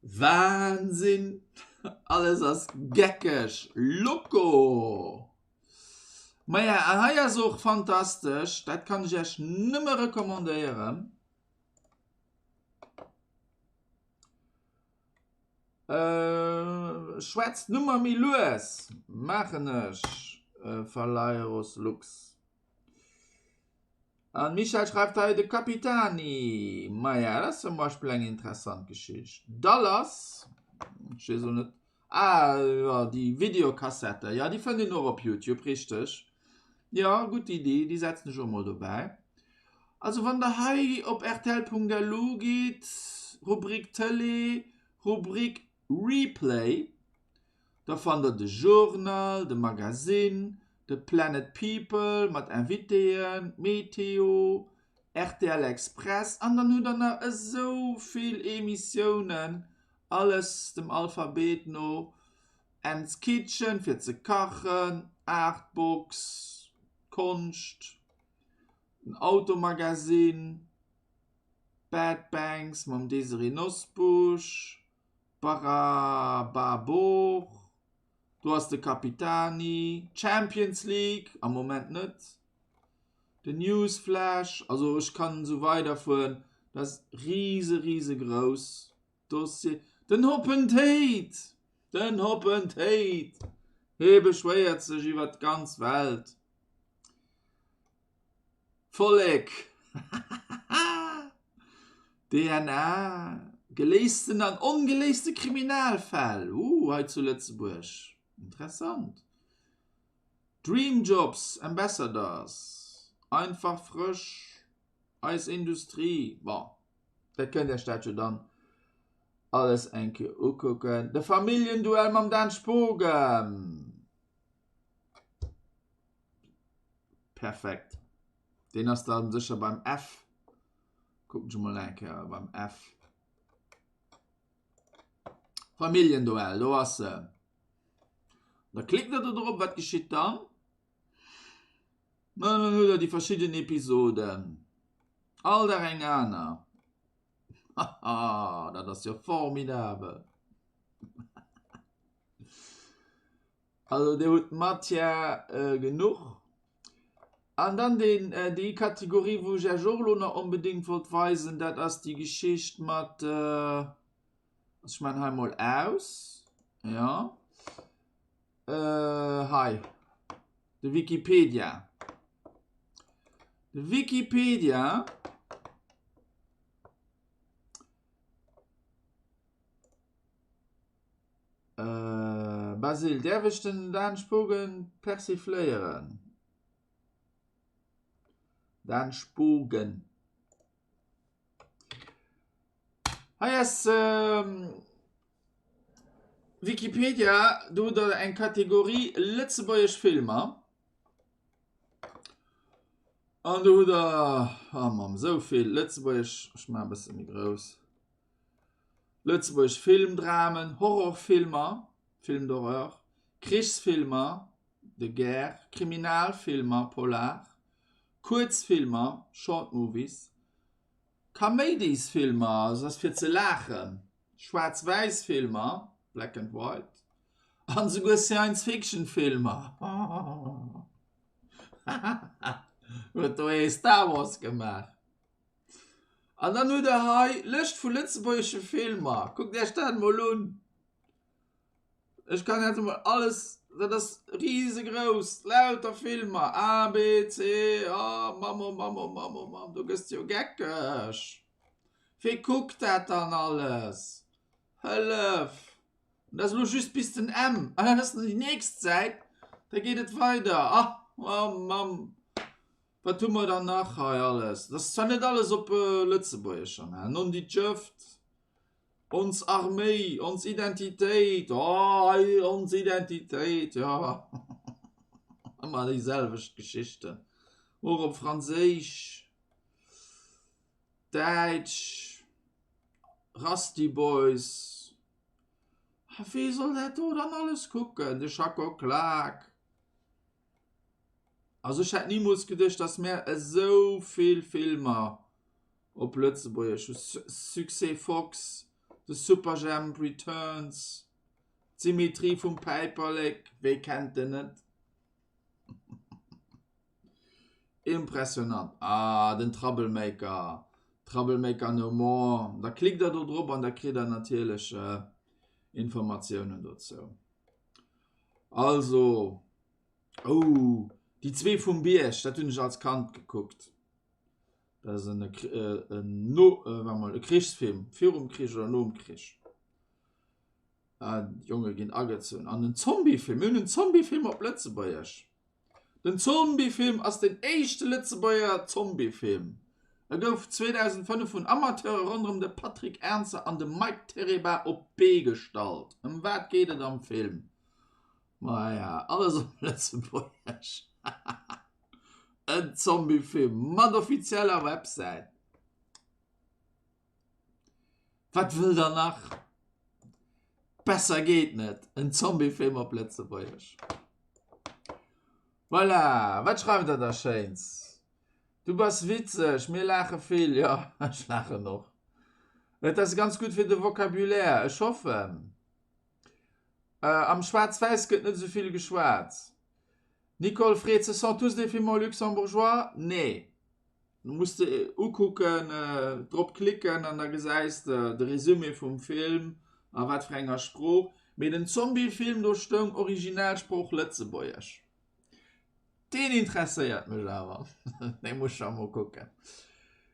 Wahnsinn! Alles ass geckeg, loco! Maja, an hei ass och fantastesch, dat kann ech Iech nëmme recommandéieren. Schwätzt nummer méi lues, maachen ech, Verleiros Lux. An Michel schreift hei de Capitani. Maja, dat ass zum Beispill eng interessant Geschicht. Dallas, ech weess elo net, ah jo, déi Videokassette, jo, déi fënnt een och op Youtube, richteg. Jo, gutt Iddi, déi setzen ech och mol dobäi. Also wann der hei op rtl.lu gitt, Rubrik Tëlee, Rubrik Replay, da fannt der de Journal, de Magazine, de Planet People mat Invitéen, d'Meteo, rtl Express an dann hutt der nach esou vill Emissiounen, alles dem Alphabet no, Anne's Kitchen fir ze kachen, Artbox, Konscht. Den Automagazine, Bad Banks mam Désirée Nosbusch, Barababor, do ass de Capitani, Champions League, am Moment net, den Newsflash, also ech kann esou weiderfueren, dat ass rise risegrouss Dossier, den Hoppen Théid! Den Hoppen Théid! Hee beschwéiert sech iwwer d'ganz Welt. Vollek! DNA, geléisten an ongeléiste Kriminalfäll, uh, hei zu Lëtzebuerg, interessant. Dreamjobs, Ambassadors, einfach frësch, eis Industrie, bon, dat kënnt Iech dat jo dann alles eng Kéier ukucken. De Familljenduell mam Dan Spogen. Perfekt. Deen ass dann sécher beim F. Kucken ech mol eng Kéier beim F. Familljenduell, do ass se. Da klickt der do drop, wat geschitt dann? An dann hutt der déi verschidden Episoden. All Dag eng aner. Haha, dat ass jo formidabel. Also Dir hutt Matière genuch. An dann deen, déi Kategorie, wou ech Iech och elo nach onbedéngt wollt weisen, dat ass déi Geschicht mat, ech maachen hei emol aus, jo, hei, de Wikipedia. De Wikipedia. Basile, däerf ech den Dan Spogen persifléieren? Dan Spogen. Hei ass Wikipedia, do hutt der eng Kategorie lëtzebuergesch Filmer. An do hutt der, oh Mamm, esou vill lëtzebuergesch, ech maache e bësse méi grouss. Lëtzebuergesch Filmdramen, Horrorfilmer, Film d'horreur, Krichsfilmer, de guerre, Kriminalfilmer, Polar, Kuerzfilmer, Short movies, Kaméidisfilmer, also dat ass fir ze laachen, Schwaarz-Wäiss-Filmer, Black and white, an esouguer Science-Fiction-Filmer. Huet do ee Star Wars gemaach? An dann hutt der hei Lëscht vu lëtzebuergesche Filmer. Kuckt Iech dat emol un. Ech kann dat emol alles, dat ass risegrouss, lauter Filmer, A, B, C, A, Mamm, oh Mamm, oh Mamm, oh Mamm, do gëss de jo geckeg. Wee kuckt dat dann alles? Hëllef! An dat ass elo just bis den M. An dat ass dann déi nächst Säit, da geet et weider. Ah, oh Mamm. Wat hu mer dann nach hei alles? Dat ass zwar net alles op Lëtzebuergesch, an Non di Jëft, Ons Arméi, Ons Identitéit, oh hei ons Identitéit, jo, ëmmer déi selwecht Geschichten, och op Franséisch, Däitsch, Rusty Boys, a wee soll dat do dann alles kucken, de Schacko Klak. Also ech hätt nimools geduecht, dass mär esou vill Filmer op Lëtzebuergesch hu. Succès Fox, The Superjhemp Returns, D'Symmetrie vum Päiperlek, wee kennt en net? Impressionant. Ah, den Troublemaker, Troublemaker no more. Da klickt der do drop an da kritt der natierlech Informatiounen dozou. Also, oh, déi zwee vum Bierg, dat hunn ech als Kand gekuckt. Dat ass en, en no, warte mol, e Krichsfilm, virum Krich oder nom Krich. Ah, d'Jonge ginn agezunn. An en Zombiefilm, mir hunn en Zombiefilm op Lëtzebuergesch. Den Zombiefilm ass den éischte Lëtzebuerger Zombiefilm. E gouf 2005 vun Amateure ronderëm de Patrick Ernzer an de Mike Tereba op d'Bee gestallt. Ëm wat geet et am Film? Maja, alles op Lëtzebuergesch. En Zombiefilm mat offizieller Websäit. Wat wëllt der nach? Besser geet net, en Zombiefilm op Lëtzebuergesch. Voilà, wat schreift der da Schéins? Du bass witzeg, mir laache vill. Jo, ech laachen och. Et ass ganz gutt fir de Vocabulaire, ech hoffen. Am Schwaarz-Wäiss gëtt net esou vill geschwat. Nicole freet, Ce sont tous des films en luxembourgeois? Nee. Muss de ukucken, drop klicken an da gesäis de de Resumé vum Film a wat fir enger Sprooch. Mee den Zombiefilm, do stoung Originalsprooch Lëtzebuergesch. Deen interesséiert mech awer, dee muss ech emol kucken.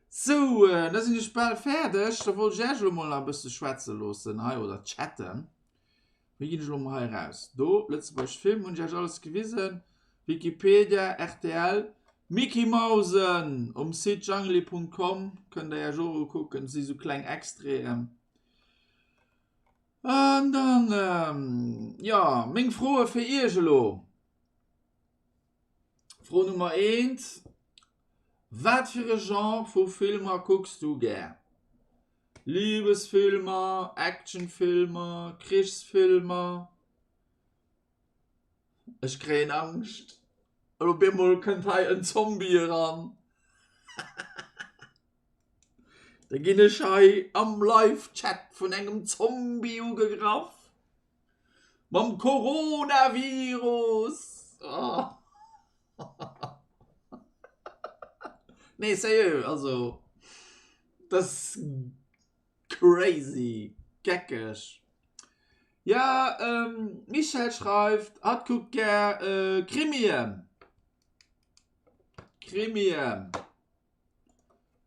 Sou, da sinn ech bal fäerdeg. Da wollt ech Iech elo mol nach e bësse schwätze loossen hei oder chatten. Wéi ginn ech elo mol hei eraus? Do, lëtzebuergesch Film, hunn ech Iech alles gewisen. Wikipedia, rtl, Micky Mausen um Site jangeli.com kënnt der Iech och ukucken. Si sou kleng Extraiten. An dann, jo, meng Froe fir Iech elo. Fro Nummer 1, Wat fir e Genre vu Filmer kucks du gär? Libesfilmer, Actionfilmer, Krichsfilmer? Ech kréien Angscht. Elo op eemol kënnt hei en Zombie eran. Da ginn ech hei am Live-Chat vun engem Zombie ugegraff. Mam Coronavirus. Oh. Nee, sérieux, also dat ass crazy, geckeg. Ja, ähm, Michèle schreift, hatt kuckt gär äh, Krimien. Krimien.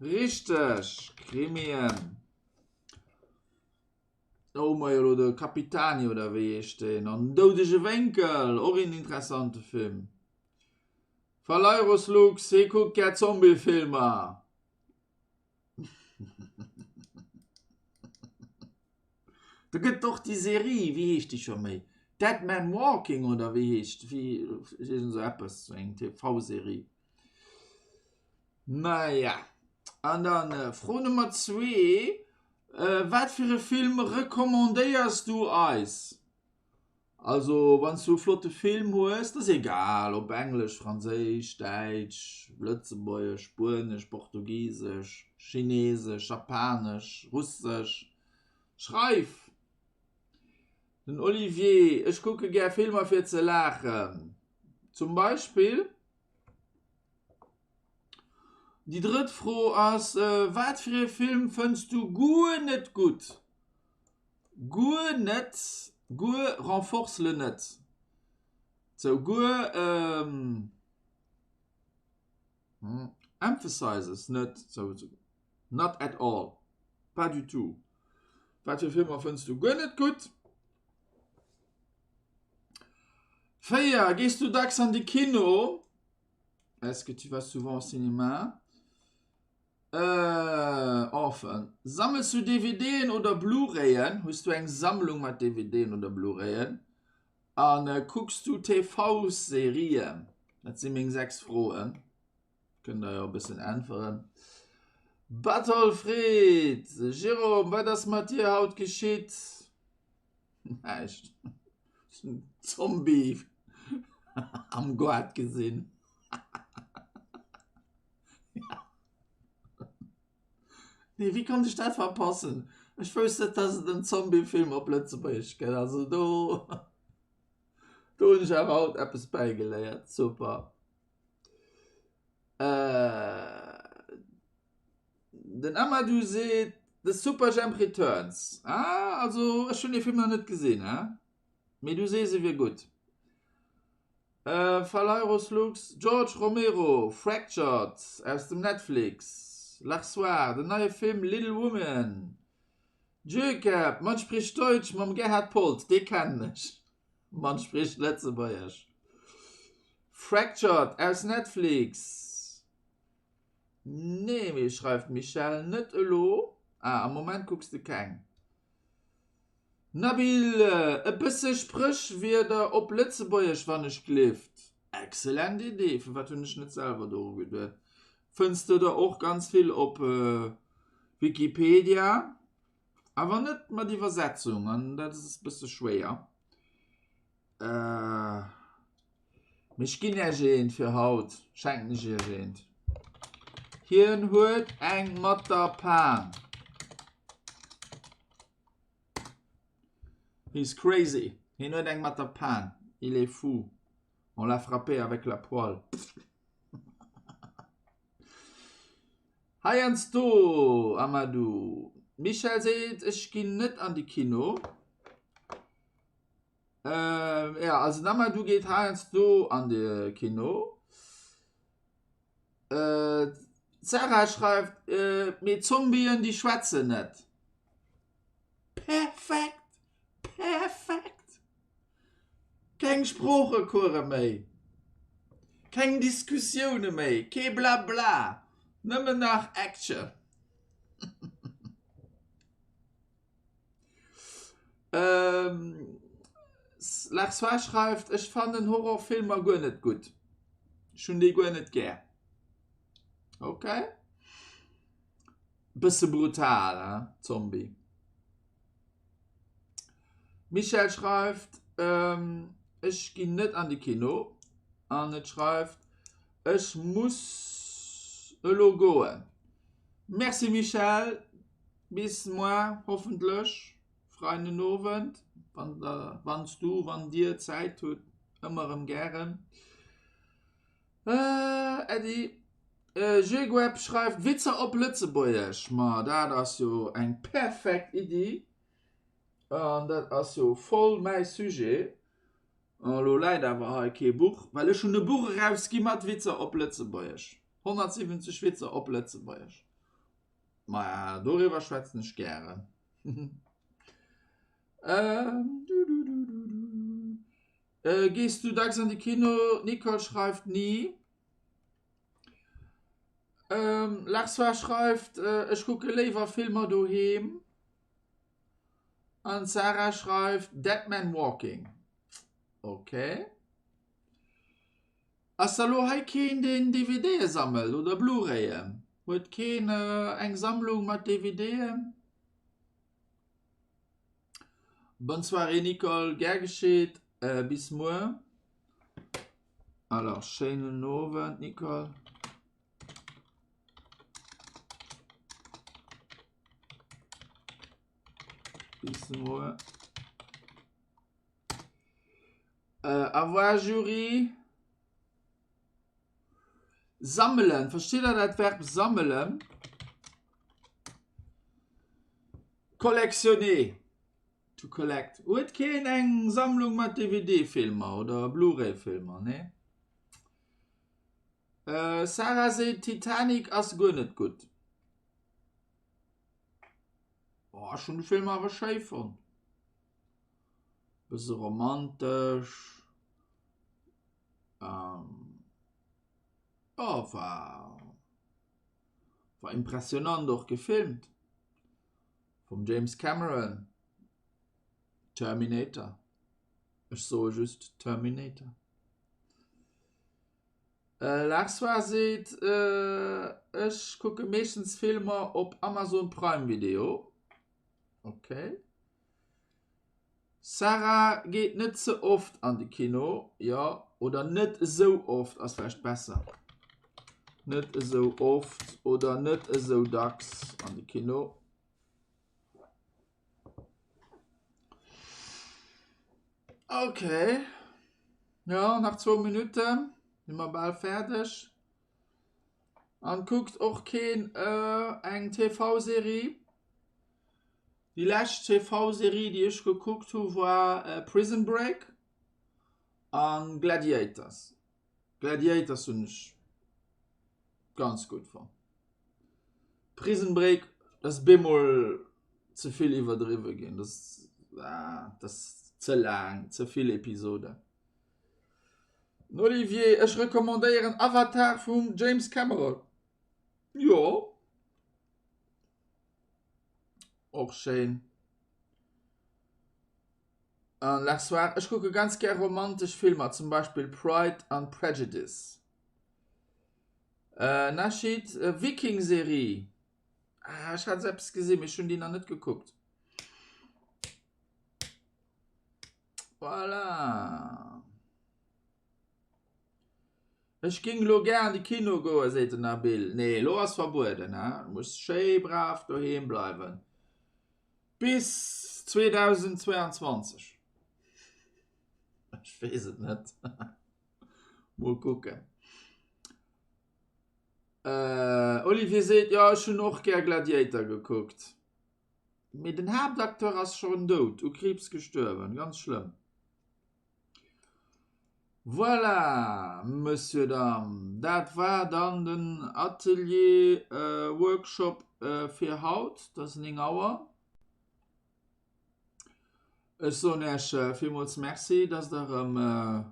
Richteg, Krimien. Do hu mer jo elo de Capitani oder wéi heescht deen an Doudege Wénkel, och een interessante Film. Valeirus Lux, hie kuckt gär Zombiefilmer. Do gëtt och déi Serie, wéi heescht déi scho méi, Dead Man Walking oder wéi heescht, wéi iergend esou eppes, esou eng TV-Serie. Naja, an dann Fro Nummer zwee, Wat fir e Film recommandéiers du eis? Also wann s du e flotte Film hues, dat ass egal ob Englesch, Franséisch, Däitsch, Lëtzebuergesch, Spuenesch, Portugisesch, Chinesesch, Japanesch, Russesch, schreif! Den Olivier, Ech kucke gär Filmer fir ze laachen. Zum Beispill? Déi drëtt Fro ass, Wat fir ee Film fënns du guer net gutt? Guer net, guer renforce le net. Sou guer emphasizes net, sou not at all, pas du tout. Wat fir Filmer fënns du guer net gutt? 4, Gees du dacks an de Kino? Est-ce que tu vas souvent au cinéma? Äh, enfin. Sammels du DVDen oder Blu-rayen? Hues du eng Sammlung mat DVDen oder Blu-rayen? An äh, kucks du TV-Serien? Dat si meng 6 Froen. Kënnt der jo e bëssen äntweren. Batolfred, Jérôme, wat ass mat dir haut geschitt? Näischt. Ech hunn en Zombie am Goart gesinn. Nee, wéi konnt ech dat verpassen? Ech wousst net, dass et en Zombiefilm op Lëtzebuergesch gëtt. Also do, do hunn ech awer haut eppes bäigeléiert. Super. Äh. Den Amadou seet The Superjhemp Returns. Ah, also ech hunn dee Film nach net gesinn, he? Mee du sees e wier gutt. Äh, Falairos Lux, George Romero, Fractured aus dem Netflix, L'Arsoir, den neie Film Little Women, Jöcap, Man spricht Deutsch mam Gerhard Polt, dee kennen ech, Man spricht Lëtzebuergesch, Fractured aus Netflix. Nee, mee schreift d'Michèle, net elo. Ah, am Moment kucks de keng. Nabil, e bësse Spréchwierder op Lëtzebuergesch wann ech glift. Excellent Idee, firwat hunn ech net selwer doru geduet? Fënns de der och ganz vill op Wikipedia, awer net mat Iwwersetzung an dat ass e bësse schwéier. Äh, mee ech ginn iech eent fir haut, schenken ech iech eent. Hien huet eng mat der Pan. He's crazy. Hien huet eng mat der Pan. Il est fou. On l'a frappé avec la poêle. Heiansdo, Amadou. D'Michèle seet, ech ginn net an de Kino. Ähm, ja, also den Amadou geet heiansdo an de Kino. Äh, d'Sarah schreift, äh, mee Zombien, déi schwätzen net. Perfekt! Perfekt! Keng Sproochecourse méi, keng Diskussioune méi, kee Blabla, nëmmen nach Action. L'Arsois schreift, Ech fannen Horrorfilmer guer net gutt. Ech hunn déi guer net gär. Ok. Bësse brutal, hein, Zombie. Michèle schreift, Ech ginn net an de Kino. An et schreift. Ech muss elo goen. Merci Michèle, bis moar hoffentlech. Freien Owend, wann der, wann s du, wann dir Zäit hutt, ëmmer erëm gären. Äddi. Jegueb schreift, Witzer op Lëtzebuergesch, ma dat ass jo eng perfekt Iddi an dat ass jo voll mäi Sujet. An elo läit awer hei kee Buch, well ech hunn e Buch erausgi mat Witzer op Lëtzebuergesch, 170 Witzer op Lëtzebuergesch. Maja, doriwwer schwätzen ech gären. Gees du dacks an de Kino? D'Nicole schreift, Ni. Larsoir schreift, Ech kucke léiwer Filmer doheem. An d'Sarah schreift, Dead Man Walking. Ok. Ass da lo hei keen deen DVDe sammelt oder Blu-rayen? Huet keen eng Sammlung mat DVDen? Bonne soirée Nicole, gär gescheet, bis muer. Alors schéinen Owend Nicole. Bis muer. Au revoir Jury. Sammelen, versteet der dat Verb sammelen? Collectionner, to collect. Huet keen eng Sammlung mat DVD-Filmer oder Blu-ray-Filmer? Nee? Sarah seet Titanic ass guer net gutt. Oh, ech hunn de Film awer schéi fonnt. Bësse romantesch. Ähm, oh, war, war impressionant och gefilmt. Vum James Cameron. Terminator. Ech soe just Terminator. Äh, Larsoir seet, äh, ech kucke meeschtens Filmer op Amazon Prime Video. Okay. Sarah geet net ze oft an de Kino, jo, oder net esou oft ass vläicht besser. Net esou oft oder net esou dacks an de Kino. Okay. Jo, nach zwou Minutten, si mer bal fäerdeg. An kuckt och keen eng TV-Serie? Déi lescht TV-Serie déi ech gekuckt hu war Prison Break an Gladiators. Gladiators hunn ech ganz gutt fonnt. Prison Break ass bemol ze vill iwwerdriwwe ginn, dat ass ze laang, ze vill Episoden. Den Olivier, ech recommandéieren Avatar vum James Cameron. Jo. Och schéin. An La Soir, ech kucke ganz gär romantesch Filmer, zum Beispill Pride and Prejudice. Äh, Nashid, Viking-Serie. Ah, ech hat eppes gesinn, mee ech hunn déi nach net gekuckt. Voilà. Ech ging lo gär an de Kino goen, seet den Nabil. Nee, lo ass verbueden, he? Du muss schéi brav doheem bleiwen. Bis 2022. Ech weess et net. Mol kucken. Äh, Olivier seet, jo, ech hunn och gär Gladiator gekuckt. Mee den Haaptacteur ass schonn dout, u Kriibs gestuerwen. Ganz schlëmm. Voilà, Monsieur, Dames, dat war dann den Atelier Workshop fir haut. Et ass 9 Auer. Ech soen Iech villmools Merci, dass Der erëm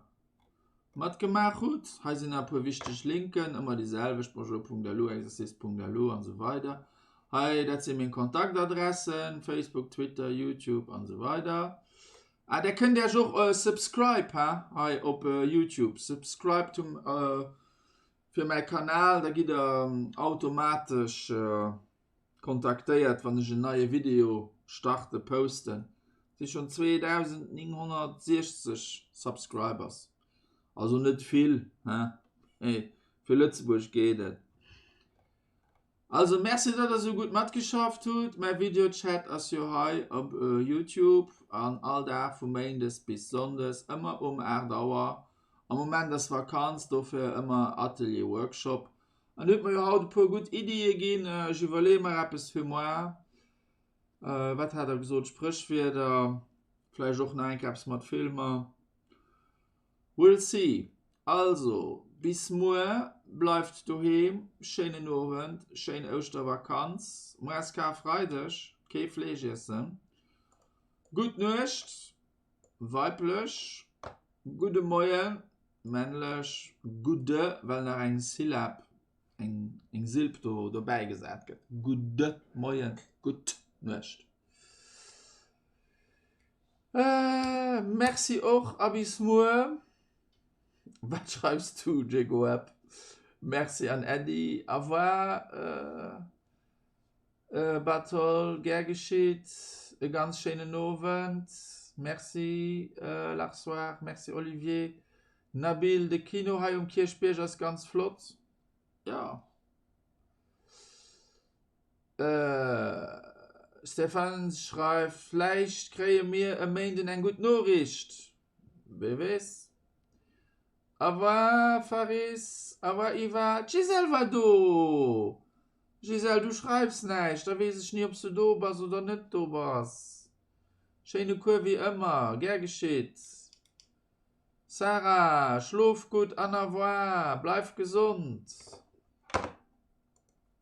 matgemaach hutt. Hei sinn nach e puer wichteg Linken, ëmmer déi selwecht, bonjour.lu, exercice.lu an esou weider. Hei, dat si meng Kontaktadressen, Facebook, Twitter, YouTube an esou weider. Ah, der kënnt Iech och subscribe ha hei op Youtube. Subscribe to fir mäi Kanal, da gitt der automatesch kontaktéiert, wann ech en neie Video starte, posten. Si schonn 2960 Subscribers, also net vill, he, mee. Fir Lëtzebuerg geet et. Also Merci datt der sou gutt matgeschafft hutt. Mäi Videochat ass jo hei op Youtube an all Dag vu Méindes bis Sonndes ëmmer um 8 Auer. Am Moment ass Vakanz, dofir ëmmer Atelier Workshop. An dir hutt mer jo haut e puer gutt Iddie ginn. Ech iwwerleeë mer eppes fir moar. Wat hat der gesot? Spréchwierder, vläicht och nach eng Kéier eppes mat Filmer. We'll see. Also bis muer, bleift doheem, schéinen Owend, schéin Ouschtervakanz, muer ass Karfreideg, kee Fleesch iessen, gutt Nuecht, weiblech, gudde Moien, männlech, gudde, well nach eng Syllab, eng Silb do dobäi gesat gëtt, gudde Moien, gutt Nuecht. Merci och a bis muer. Wat schreifs du Jegoeb? Merci an Äddi. Au revoir Bartol, gär geschitt. E ganz schéinen Owend. Merci Larsoir, merci Olivier. Nabil, de Kino hei um Kierchbierg ass ganz flott. Jo. Stéphane schreift, Vläicht kréie mir e Méinden eng gutt Noriicht. Wee weess. Au revoir Faris, au revoir Yva. D'Gisèle war do! Gisèle, du schreifs näischt, da weess ech ni, ob s du do bass oder net do bass. Schéine Cours wéi ëmmer, gär geschitt. Sarah, schlof gutt an au revoir, bleif gesond.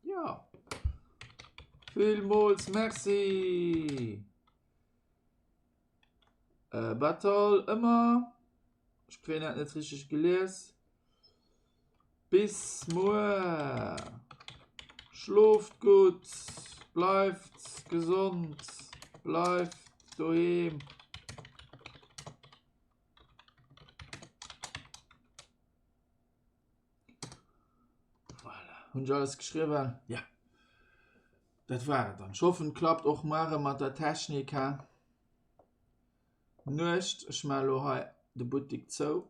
Jo. Villmools Merci. Äh, Battle ëmmer. Ech kréien dat net richteg gelies. Bis muer. Schlooft gutt. Bleift gesond. Bleift doheem. Voilà. Hunn ech alles geschriwwen? Ja. Dat war et dann. Ech hoffen, et klappt och muer erëm mat der Technik. He? Nuecht. Ech maache lo hei de Buttik zou.